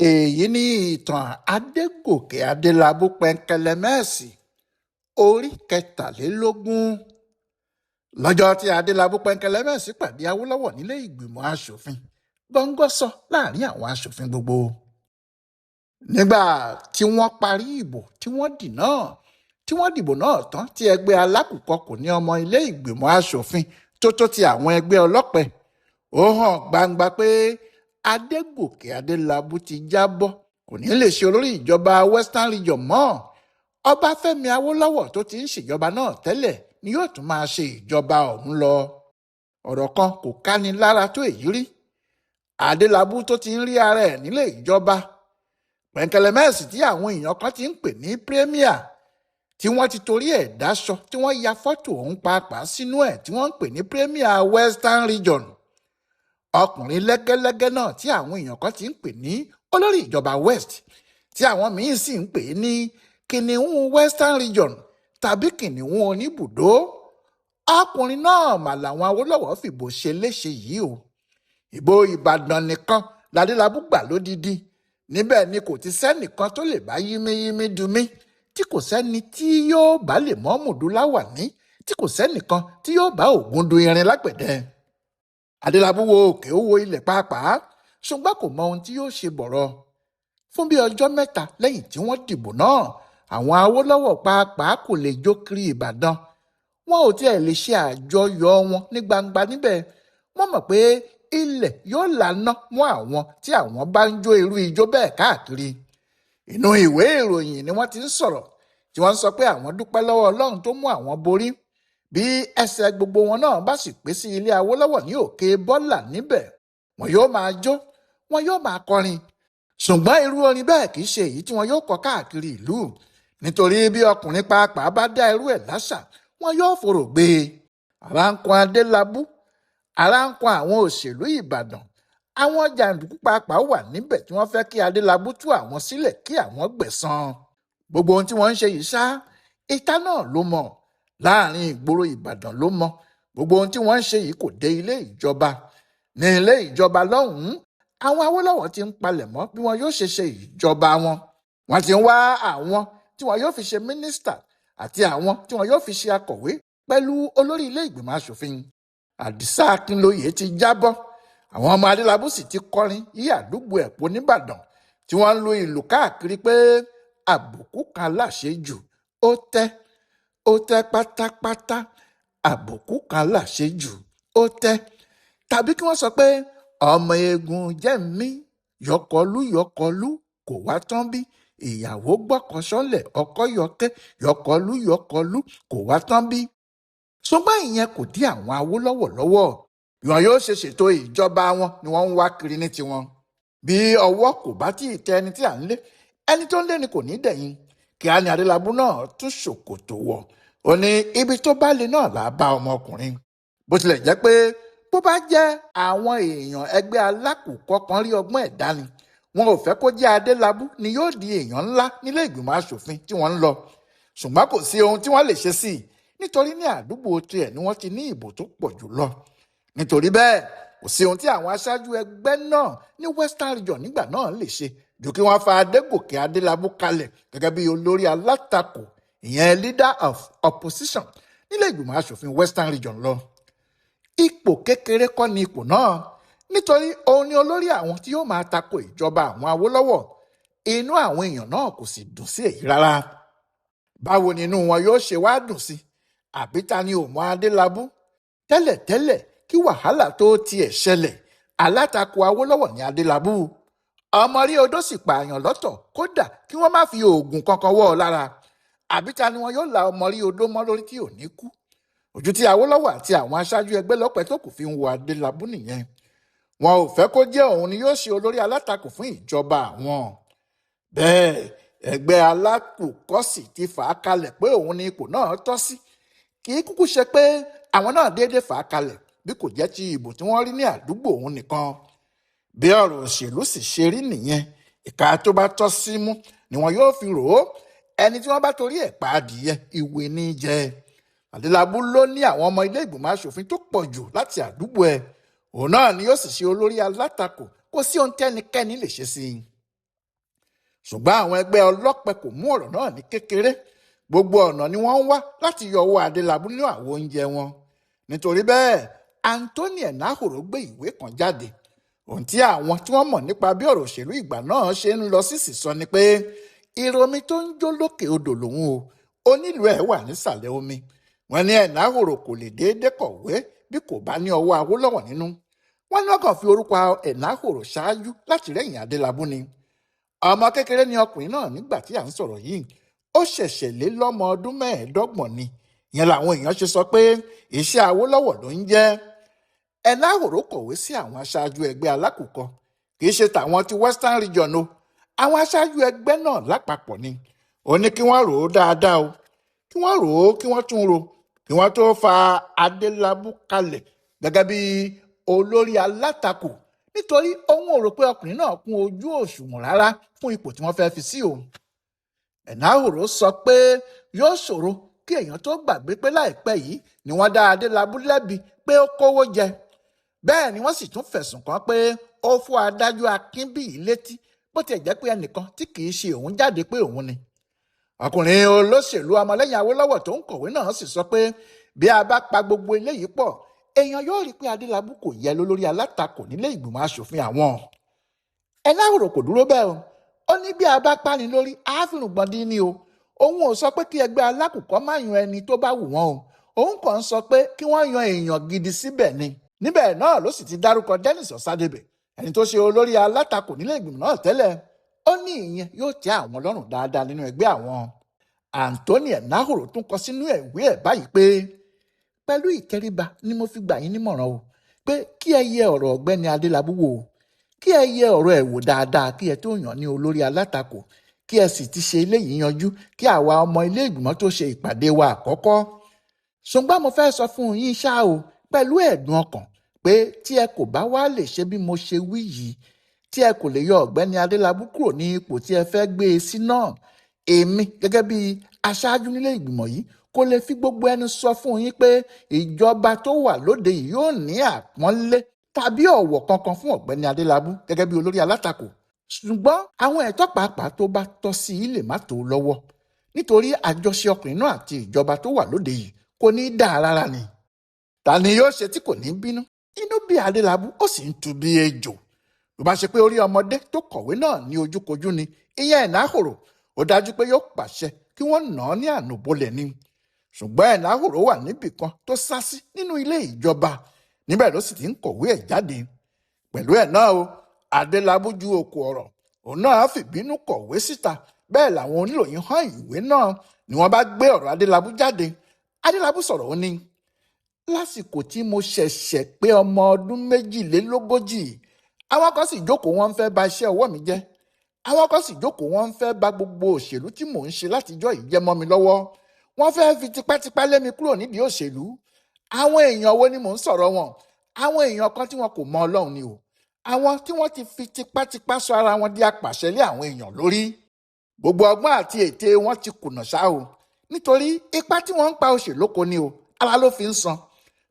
Èyí ni ìtàn Adégòkè Adélábù Pẹnkẹlẹmẹ́ẹ̀sì, orí kẹtàlélógún. Lọ́jọ́ tí Adélábù Pẹnkẹlẹmẹ́ẹ̀sì pàdé Awólọ́wọ̀ nílé ìgbìmọ̀ asòfin, góńgó sọ láàrin àwọn asòfin gbogbo. Nígbà tí wọ́n parí ìbò tí wọ́n dì náà, tí wọ́n dìbò náà tán, tí ẹgbẹ́ alákùkọ kò ní ọmọ ilé ìgbìmọ̀ asòfin tó tó ti àwọn ẹgbẹ́ ọlọ́pẹ, ó hàn gbangba pé Adégòkè Adélábù ti jábọ́, kò ní lè ṣe olórí ìjọba Western Region mọ́. Ọbáfẹ́mi Awólọ́wọ̀ tó ti ń ṣèjọba náà tẹ́lẹ̀ ni yóò tún máa ṣe ìjọba ọ̀hún lọ. Ọ̀rọ̀ kan kò káni lára tó èyí rí. Adélábù tó ti ń rí ara ẹ̀ nílé ìjọba, Pẹ̀ǹkẹ̀lẹ̀mẹ́sì tí àwọn èèyàn kan ti ń pè ní Premier, tí wọ́n ti torí ẹ̀ dáṣọ, tí wọ́n ya fọ́tò òun pàápàá sínú ẹ̀, tí wọ́n ń pè ní Premier Western Region. Ọkùnrin lẹ́gẹ́lẹ́gẹ́ náà tí àwọn èèyàn kan ti ń pè ní olórí ìjọba West, tí àwọn míín sì ń pè ní kìnìún Western Region tàbí kìnìún oníbùdó. Ọkùnrin náà mà làwọn Awólọ́wọ̀ fìbò ṣe léṣe yìí o. Ìbò Ìbàdàn nìkan lAdélábù gbà lódidi. Níbẹ̀ ni kò ti sẹ́nìkan tó lè bá yínmíyínmí dunmí, tí kò sẹ́ni tí yóò bá lè mọ́ mùdúláwà ní, tí kò sẹ́nìkan tí yóò bá ògùn du irin lágbẹ̀dẹ. Adélábù wo òkè, ó wo ilẹ̀ pàápàá, ṣùgbọ́n kò mọ ohun tí yóò ṣe bọ̀rọ̀. Fún bí ọjọ́ mẹ́ta lẹ́yìn tí wọ́n dìbò náà, àwọn Awólọ́wọ̀ pàápàá kò lè jó kiri Ìbàdàn. Wọn ò tiẹ̀ lè ṣe àjọyọ̀ wọn ní gbangba níbẹ̀. Wọ́n mọ̀ pé ilẹ̀ yóò lànà mọ́ àwọn tí àwọn bá ń jó irú ijó bẹ́ẹ̀ káàkiri. Inú ìwé ìròyìn ni wọ́n ti ń sọ̀rọ̀, tí wọ́n ń sọ pé àwọn dúpẹ́ lọ́wọ́ Ọlọ́run tó mú àwọn borí. Bí ẹsẹ̀ gbogbo wọn náà bá sì pé sí ilé Awólọ́wọ̀ ní Òkè Bọ́là níbẹ̀, wọn yóò máa jó, wọn yóò máa kọrin. Ṣùgbọ́n irú orin bẹ́ẹ̀ kì í ṣe èyí tí wọn yóò kọ káàkiri ìlú, nítorí bí ọkùnrin pàápàá bá dá irú ẹ̀ láṣà, wọn yóò forò gbé e. Ara ń kan Adélábù, ara ń kan àwọn òṣèlú Ìbàdàn. Àwọn jàǹdùkú pàápàá wà níbẹ̀ tí wọ́n fẹ́ kí Adélábù tú àwọn sílẹ̀ kí àwọn gbẹ̀san. Gbogbo ohun tí wọ́n ń ṣe yìí ṣá, ìta náà ló mọ̀, láàrin ìgboro Ìbàdàn ló mọ̀. Gbogbo ohun tí wọ́n ń ṣe yìí kò dé ilé ìjọba. Ní ilé ìjọba lọ́hùn-ún, àwọn Awólọ́wọ̀ ti ń palẹ̀mọ́ bí wọn yóò ṣe ṣe ìjọba wọn. Wọ́n ti ń wá àwọn tí wọn yóò fi ṣe mínísítà àti àwọn tí wọn yóò fi ṣe akọ̀wé pẹ̀lú olórí ilé ìgbìmọ̀ asòfin. Àdìsá Akínlóye ti jábọ́. Àwọn ọmọ Adélábù sì ti kọrin yí àdúgbò Ẹ̀pọ̀ nìbàdàn, tí wọ́n ń lu ìlú káàkiri pé àbùkù kan láṣejù, ó tẹ́, ó tẹ́ pátápátá, àbùkù kan láṣejù, ó tẹ́. Tàbí kí wọ́n sọ pé ọmọ eegun jẹ́ mí, yọkọlú yọkọlú kò wá tán bí, ìyàwó gbọ́kọ sọ́lẹ̀ ọkọ yọkẹ́, yọkọlú yọkọlú kò wá tán bí. Ṣùgbọ́n ìyẹn kò dí àwọn Awólọ́wọ̀ lọ́wọ́. Bí wọn yóò ṣe ṣètò ìjọba wọn ni wọ́n ń wá kiri ní tiwọn. Bí ọwọ́ kò bá tí ì tẹ ẹni tí à ń lé, ẹni tó ń lé ni kò ní dẹ̀yìn. Kíá ni Adélábù náà tún ṣòkòtò wọ̀. Ó ní ibi tó bá le náà là á bá ọmọkùnrin. Bó tilẹ̀ jẹ́ pé bó bá jẹ́ àwọn èèyàn ẹgbẹ́ alákùkọ kan rí ọgbọ́n ẹ̀dá ni, wọn ò fẹ́ kó jẹ́ Adélábù ni yóò di èèyàn ńlá nílé ìgbìmọ̀ asòfin tí wọ́n ń lọ. Ṣùgbọ́n kò sí ohun tí wọ́n lè ṣe sí i, nítorí ní àdúgbò tiẹ̀ ni wọ́n ti ní ìbò tó pọ̀ jù lọ. Nítorí bẹ́ẹ̀, kò sí ohun tí àwọn aṣáájú ẹgbẹ́ náà ní Western Region nígbà náà lè ṣe ju kí wọ́n fa Adégòkè Adélábù kalẹ̀ gẹ́gẹ́ bí olórí alátakò, ìyẹn leader of opposition nílé ìgbìmọ̀ asòfin Western Region lọ. Ipò kékeré kọ́ ni ipò náà, nítorí òun ni olórí àwọn tí yóò máa tako ìjọba àwọn Awólọ́wọ̀. Inú àwọn èèyàn náà kò sì dùn sí èyí rárá. Báwo ni inú wọn yóò ṣe wá dùn sí? Àbí ta ni ò mọ Adélábù? Tẹ́lẹ̀tẹ́lẹ̀ kí wàhálà tó tiẹ̀ ṣẹlẹ̀, alátakò Awólọ́wọ̀ ní Adélábù. Ọmọ rí odó sì pààyàn lọ́tọ̀, kódà kí wọ́n má fi oògùn kankan wọ́ ọ lára. Àbí ta ni wọn yóò la ọmọ rí odó mọ́ lórí tí ò ní kú? Ojú tí Awólọ́wọ̀ àti àwọn aṣáájú ẹgbẹ́ lọ́pẹ́ tó kù fi ń wo Adélábù nìyẹn. Wọn ò fẹ́ kó jẹ́ òun ni yóò ṣe olórí alátakò fún ìjọba àwọn. Bẹ́ẹ̀ ẹgbẹ́ alákùkọ sì ti fà á kalẹ̀ pé òun ni ipò náà tọ́ sí. Kì í kúkú ṣe pé àwọn náà déédéé fà á kalẹ̀ bí kò jẹ́ ti ìbò tí wọ́n rí ní àdúgbò òun nìkan. Bí ọ̀rọ̀ òṣèlú sì ṣe rí nìyẹn, ìka tó bá tọ́ sí mú ni wọn yóò fi rò ó. Ẹni tí wọ́n bá torí ẹ̀ pa adìyẹ, ìwé ní í jẹ. Adélábù ló ní àwọn ọmọ ilé ìgbìmọ̀ asòfin tó pọ̀ jù láti àdúgbò ẹ̀. Òun náà ni yóò sì ṣe olórí alátakò, kò sí ohun tẹ́nikẹ́ni lè ṣe sí i. Ṣùgbọ́n àwọn ẹgbẹ́ ọlọ́pẹ kò mú ọ̀rọ̀ náà ní kékeré. Gbogbo ọ̀nà ni wọ́n ń wá láti yọ owó Adélabú nínú àwo oúnjẹ wọn. Nítorí bẹ́ẹ̀, Anthony Enahoro gbé ìwé kan jáde. Ohun tí àwọn tí wọ́n mọ̀ nípa bí ọ̀rọ̀ òṣèlú ìgbà náà ṣe ń lọ sísì sọ ni pé ìròmí tó ń jó lókè odò lòun o, onílù ẹ̀ wà nísàlẹ̀ omi. Wọ́n ní Enahoro kò lè déédé kọ̀wé bí kò bá ní ọwọ́ Awólọ́wọ̀ nínú. Wọ́n ní wọ́n kàn fi orúkọ Enahoro ṣáájú láti rẹ́yìn Adélabú ni. Ọmọ kékeré ni ọkùnrin náà nígbà tí à ń sọ̀rọ̀ yìí. Ó ṣẹ̀ṣẹ̀ lé lọ́mọ ọdún 25 ni. Ìyẹn làwọn èèyàn ṣe sọ pé iṣẹ́ Awólọ́wọ̀ ló ń jẹ́. Enahoro kọ̀wé sí àwọn aṣáájú ẹgbẹ́ alákùkọ, kì í ṣe tàwọn ti Western Region o, àwọn aṣáájú ẹgbẹ́ náà lápapọ̀ ni. Ó ní kí wọ́n rò ó dáadáa o, kí wọ́n rò ó, kí wọ́n tún rò, kí wọ́n tó fa Adélabú kalẹ̀ gẹ́gẹ́ bí olórí alátakò, nítorí òun ò rò pé ọkùnrin náà kún ojú òṣùwọ̀n rárá fún ipò tí wọ́n fẹ́ fi sí o. Enahoro sọ pé yóò ṣòro kí èèyàn tó gbàgbé pé láìpẹ́ yìí ni wọ́n dá Adélabú lẹ́bi pé ó kówó jẹ. Bẹ́ẹ̀ ni wọ́n sì tún fẹ̀sùn kàn pé ó fọ́ adájọ́ Akínbíyì létí, bó tiẹ̀ jẹ́ pé ẹnìkan tí kì í ṣe òun jáde pé òun ni. Ọkùnrin olóṣèlú ọmọlẹ́yìn Awólọ́wọ̀ tó ń kọ̀wé náà sì sọ pé bí a bá pa gbogbo eléyìí pọ̀, èèyàn yóò rí i pé Adélabú kò yẹ lólórí alátakò nílé ìgbìmọ̀ asòfin àwọn. Enahoro kò dúró bẹ́ẹ̀ o. Ó ní bí a bá pani lórí, àáfìrùngbọ̀n dín ní o. Òun ò sọ pé kí ẹgbẹ́ alákùkọ má yan ẹni tó bá wù wọ́n o. Òun kàn ń sọ pé kí wọ́n yan èèyàn gidi síbẹ̀ ni. Níbẹ̀ náà ló sì ti dárúkọ Dennis Osadebe, ẹni tó ṣe olórí alátakò nílé ìgbìmọ̀ náà tẹ́lẹ̀. Ó ní ìyẹn yóò tẹ́ àwọn lọ́rùn dáadáa nínú ẹgbẹ́ àwọn. Anthony Enahoro tún kọ sínú ìwé ẹ̀ báyìí pé pẹ̀lú ìtẹríba ni mo fi gbà yín nímọ̀ràn o, pé kí ẹ yẹ ọ̀rọ̀ ọ̀gbẹ́ni Adélabú wò, kí ẹ yẹ ọ̀rọ̀ ẹ̀ wò dáadáa kí ẹ tó yàn ní olórí alátakò, kí ẹ sì ti ṣe eléyìí yanjú kí àwa ọmọ ilé ìgbìmọ̀ tó ṣe ìpàdé wa àkọ́kọ́. Ṣùgbọ́n mo fẹ́ sọ fún yín ṣá o, pẹ̀lú ẹ̀dùn ọkàn pé tí ẹ kò bá wá lè ṣe bí mo ṣe wí yìí, tí ẹ kò lè yọ ọ̀gbẹ́ni Adélabú kúrò ní ipò tí ẹ fẹ́ gbé e sí náà, èmi gẹ́gẹ́ bí aṣáájú nílé ìgbìmọ̀ yìí kò lè fi gbogbo ẹnu sọ fún yín pé ìjọba tó wà lóde yìí yóò ní àpọ́nlé tàbí ọ̀wọ̀ kankan fún ọ̀gbẹ́ni Adélabú gẹ́gẹ́ bí olórí alátakò. Ṣùgbọ́n àwọn ẹ̀tọ́ pàápàá tó bá tọ́ sí i lè má tó lọ́wọ́, nítorí àjọṣe ọkùnrin náà àti ìjọba tó wà lóde yìí kò ní í dáa rárá ni. Ta ni yóò ṣe tí kò ní bínú? Inú bí Adélabú ó sì ń tu bí ejò. Ló bá ṣe pé orí ọmọdé tó kọ̀wé náà ní ojúkojú ni, ìyẹn Enahoro, ó dájú pé yóò pàṣẹ kí wọ́n nà án ní ànàbọ̀lẹ̀ ni. Ṣùgbọ́n Enahoro wà níbì kan tó sá sí nínú ilé ìjọba, níbẹ̀ ló sì ti ń kọ̀wé ẹ̀ jáde. Pẹ̀lú ẹ̀ náà o, Adélabú ju òkú ọ̀rọ̀, òun náà fìbínú kọ̀wé síta. Bẹ́ẹ̀ làwọn oníròyìn hàn ìwé náà ni wọ́n bá gbé ọ̀rọ̀ Adélabú jáde. Adélabú sọ̀rọ̀, ó ní lásìkò tí mo ṣẹ̀ṣẹ̀ pé ọmọ ọdún 42, àwọn kan sì jókòó wọ́n ń fẹ́ ba iṣẹ́ ọwọ́ mi jẹ́. Àwọn kan sì jókòó wọ́n ń fẹ́ ba gbogbo òṣèlú tí mò ń ṣe látijọ́ yìí jẹ́ mọ́ mi lọ́wọ́. Wọ́n fẹ́ fi tipátipá lé mi kúrò nídìí òṣèlú. Àwọn èèyàn wo ni mò ń sọ̀rọ̀ wọn? Àwọn èèyàn kan tí wọn kò mọ Ọlọ́run ni o. Àwọn tí wọ́n ti fi tipátipá sọ ara wọn di apàṣẹ lé àwọn èèyàn lórí. Gbogbo ọgbọ́n àti ète wọn ti kùnà ṣá o. Nítorí ipá tí wọ́n ń pa òṣèlú kò ní o, ara ló fi ń san.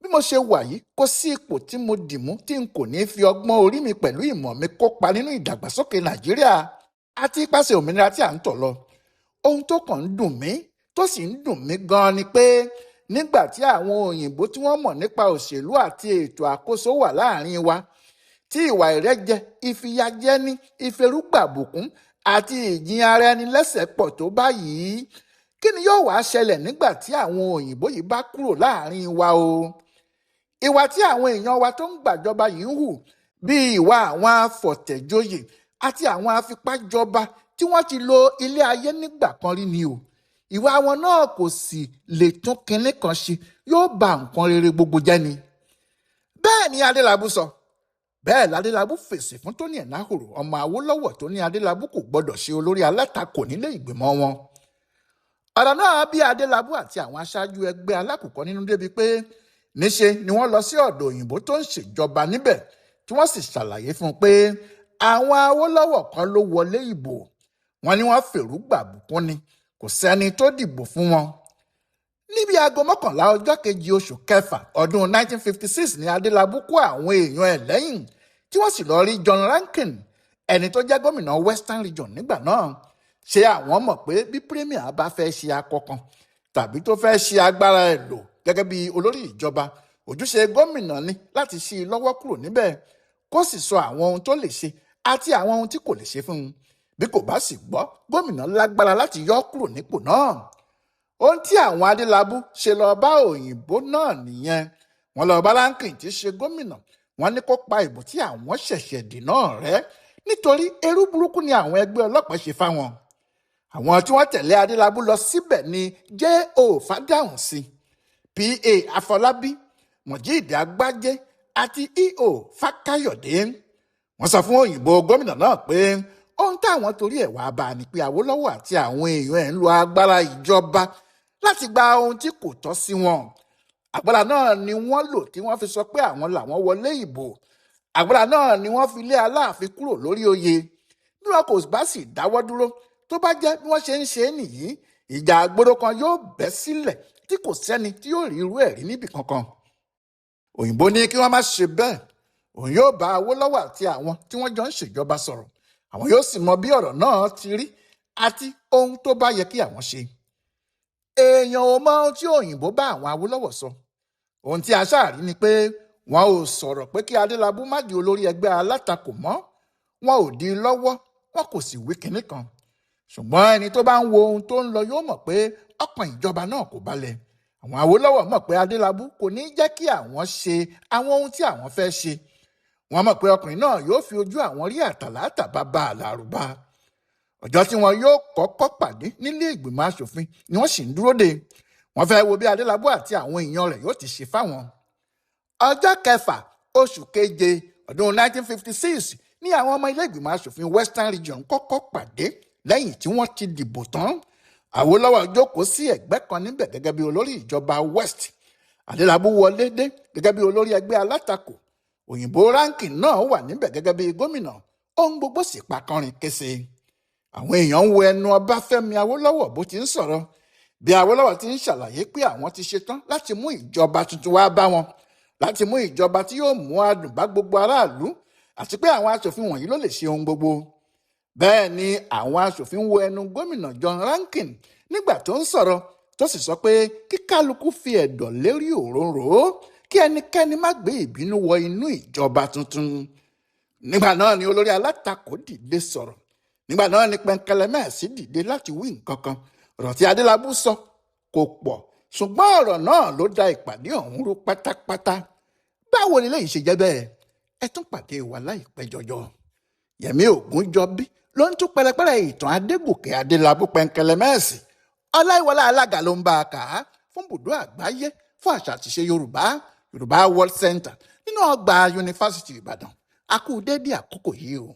Bí mo ṣe wà yìí, kò sí ipò tí mo dì mú tí n kò ní fi ọgbọ́n orí mi pẹ̀lú ìmọ̀ mi kópa nínú ìdàgbàsókè Nàìjíríà àti ipasẹ̀ òmìnira tí à ń tọ̀ lọ. Ohun tó kàn ń dùn mí tó sì ń dùn mí gan-an ni pé nígbà tí àwọn òyìnbó tí wọ́n mọ̀ nípa òṣèlú àti ètò àkóso wà láàrin wa, tí ìwà ìrẹ́jẹ, ìfìyàjẹni, ìferúgbàbùkún àti ìjìn ara ẹni lẹ́sẹ̀ pọ̀ tó báyìí, kí ni yóò wá ṣẹlẹ̀ nígbà tí àwọn òyìnbó yìí bá kúrò láàrin wa o? Ìwà tí àwọn èèyàn wa tó ń gbàjọba yìí ń hù bíi ìwà àwọn afọ̀tẹ̀joyè àti àwọn afipájọba tí wọ́n ti lo ilé ayé nígbà kan rí ni o. Ìwà wọn náà kò sì lè tún kinní kan ṣe, yóò ba nǹkan rere gbogbo jẹ́ ni. Bẹ́ẹ̀ ni Adélabú sọ. Bẹ́ẹ̀ l'Adélabú fèsì fún Tony Enahoro, ọmọ Awólọ́wọ̀ tó ní Adélabú kò gbọ́dọ̀ ṣe olórí alátakò nílé ìgbìmọ̀ wọn. Ọ̀rọ̀ náà bí Adélabú àti àwọn aṣáájú ẹgbẹ́ alákùkọ nínú débi pé níṣe ni wọ́n lọ sí ọ̀dọ̀ òyìnbó tó ń ṣèjọba níbẹ̀, tí wọ́n sì ṣàlàyé fún un pé àwọn Awólọ́wọ̀ kan ló wọlé ìbò. Wọ́n ní wọ́n fèrú gbàbùkún ni, kò sẹ́ni tó dìbò fún wọn. Níbi aago 11 ọjọ́ kejì oṣù kẹfà ọdún 1956 ni Adélabú kó àwọn èèyàn ẹ̀ lẹ́yìn tí wọ́n sì lọ rí John Rankin, ẹni tó jẹ́ gómìnà Western Region nígbà náà. Ṣé àwọn mọ̀ pé bí Premier bá fẹ́ ṣe akọ kan tàbí tó fẹ́ ṣe agbára ẹ̀ lò gẹ́gẹ́ bí olórí ìjọba, ojúṣe gómìnà ni láti ṣí i lọ́wọ́ kúrò níbẹ̀, kó sì sọ àwọn ohun tó lè ṣe àti àwọn ohun tí kò lè ṣe fún un. Bí kò bá sì gbọ́, gómìnà lágbára láti yọ ọ́ kúrò nípò náà. Ohun tí àwọn Adélábù ṣe lọ bá òyìnbó náà nìyẹn. Wọ́n lọ bá Rankin tí í ṣe gómìnà, wọ́n ní kó pa ìbò tí àwọn ṣẹ̀ṣẹ̀ dì náà rẹ́, nítorí erú burúkú ni àwọn ẹgbẹ́ ọlọ́pàá ṣe fáwọn. Àwọn tí wọ́n tẹ̀lé Adélábù lọ síbẹ̀ ni J.O. Fádáhùnsí, P.A. Afọlábí, Mojeed Agbájé àti E.O. Fákáyọ̀dé. Wọ́n sọ fún òyìnbó gómìnà náà pé ohun táwọn torí ẹ̀ wá bá a ni pé Awólọ́wọ̀ àti àwọn èèyàn ẹ̀ ń lo agbára ìjọba láti gba ohun tí kò tọ́ sí wọn. Agbára náà ni wọ́n lò tí wọ́n fi sọ pé àwọn làwọn wọlé ìbò. Agbára náà ni wọ́n fi lé Aláàfin kúrò lórí oyè. Bí wọn kò bá sì dáwọ́ dúró, tó bá jẹ́ bí wọ́n ṣe ń ṣe é nìyí, ìjà àgbòdo kan yóò bẹ́ sílẹ̀ tí kò sẹ́ni tí yóò rí irú ẹ̀ rí níbì kankan. Òyìnbó ní kí wọ́n má ṣe bẹ́ẹ̀. Òun yóò bá Awólọ́wọ̀ àti àwọn tí wọ́n jọ ń ṣèjọba sọ̀rọ̀. Àwọn yóò sì mọ bí ọ̀rọ̀ náà ti rí àti ohun tó bá yẹ kí àwọn ṣe. Èèyàn ò mọ ohun tí òyìnbó bá àwọn Awólọ́wọ̀ sọ. Ohun tí a ṣáà rí ni pé wọn ò sọ̀rọ̀ pé kí Adélábù má di olórí ẹgbẹ́ alátakò mọ́. Wọn ò di lọ́wọ́, wọn kò sì wí kinní kan. Ṣùgbọ́n ẹni tó bá ń wo ohun tó ń lọ yóò mọ̀ pé ọkàn ìjọba náà kò balẹ̀. Àwọn Awólọ́wọ̀ mọ̀ pé Adélábù kò ní jẹ́ kí àwọn ṣe àwọn ohun tí àwọn fẹ́ ṣe. Wọ́n mọ̀ pé ọkùnrin náà yóò fi ojú àwọn rí àtàlátà bàbá àlàrúbá. Ọjọ́ tí wọn yóò kọ́kọ́ pàdé nílé ìgbìmọ̀ asòfin ni wọ́n sì ń dúró de. Wọ́n fẹ́ wo bí Adélábù àti àwọn èèyàn rẹ̀ yóò ti ṣe fáwọn. Ọjọ́ kẹfà oṣù keje ọdún 1956 ní àwọn ọmọ ilé ìgbìmọ̀ asòfin Western Region kọ́kọ́ pàdé lẹ́yìn tí wọ́n ti dìbò tán. Awólọ́wọ̀ jókòó sí ẹ̀gbẹ́ kan níbẹ̀ gẹ́gẹ́ bí olórí ìjọba West. Adélábù wọlé dé gẹ́gẹ́ bí olórí ẹgbẹ́ alátakò. Òyìnbó Rankin náà wà níbẹ̀ gẹ́gẹ́ bí gómìnà. Ohun gbogbo sì pa kọrin kése. Àwọn èèyàn ń wo ẹnu Ọbáfẹ́mi Awólọ́wọ̀ bó ti ń sọ̀rọ̀. Bí Awólọ́wọ̀ ti ń ṣàlàyé pé àwọn ti ṣetán láti mú ìjọba tuntun wá bá wọn, láti mú ìjọba tí yóò mú adùn bá gbogbo aráàlú, àti pé àwọn aṣòfin wọ̀nyí ló lè ṣe ohun gbogbo. Bẹ́ẹ̀ ni àwọn aṣòfin wo ẹnu gómìnà John Rankin nígbà tó ń sọ̀rọ̀, tó sì sọ pé kí kálukú fi ẹ̀dọ̀ lérí òróǹro, kí ẹnikẹ́ni má gbé ìbínú wọ inú ìjọba tuntun. Nígbà náà ni olórí alátakò dìde sọ̀rọ̀. Nígbà náà ni Pẹ̀nkẹ́lẹ́mẹ́ẹ̀sì dìde láti wí nǹkan kan. Ọ̀rọ̀ tí Adélábù sọ kò pọ̀, ṣùgbọ́n ọ̀rọ̀ náà ló da ìpàdé ọ̀hún rú pátápátá. Báwo ni léyìí ṣe jẹ́ bẹ́ẹ̀? Ẹ tún pàdé wa láìpẹ́ jọjọ. Yẹmí Ògúnjọbí ló ń tún pẹrẹpẹrẹ ìtàn Adégòkè Adélábù Pẹ̀nkẹ́lẹ́mẹ́ẹ̀sì. Ọláìwọlá Alága ló ń bá a kà á fún bùdó àgbáyé fún àṣà àtiṣe Yorùbá, Yorùbá World Center nínú ọgbà Yunifásítì Ìbàdàn. A kú déédéé àkókò yìí o.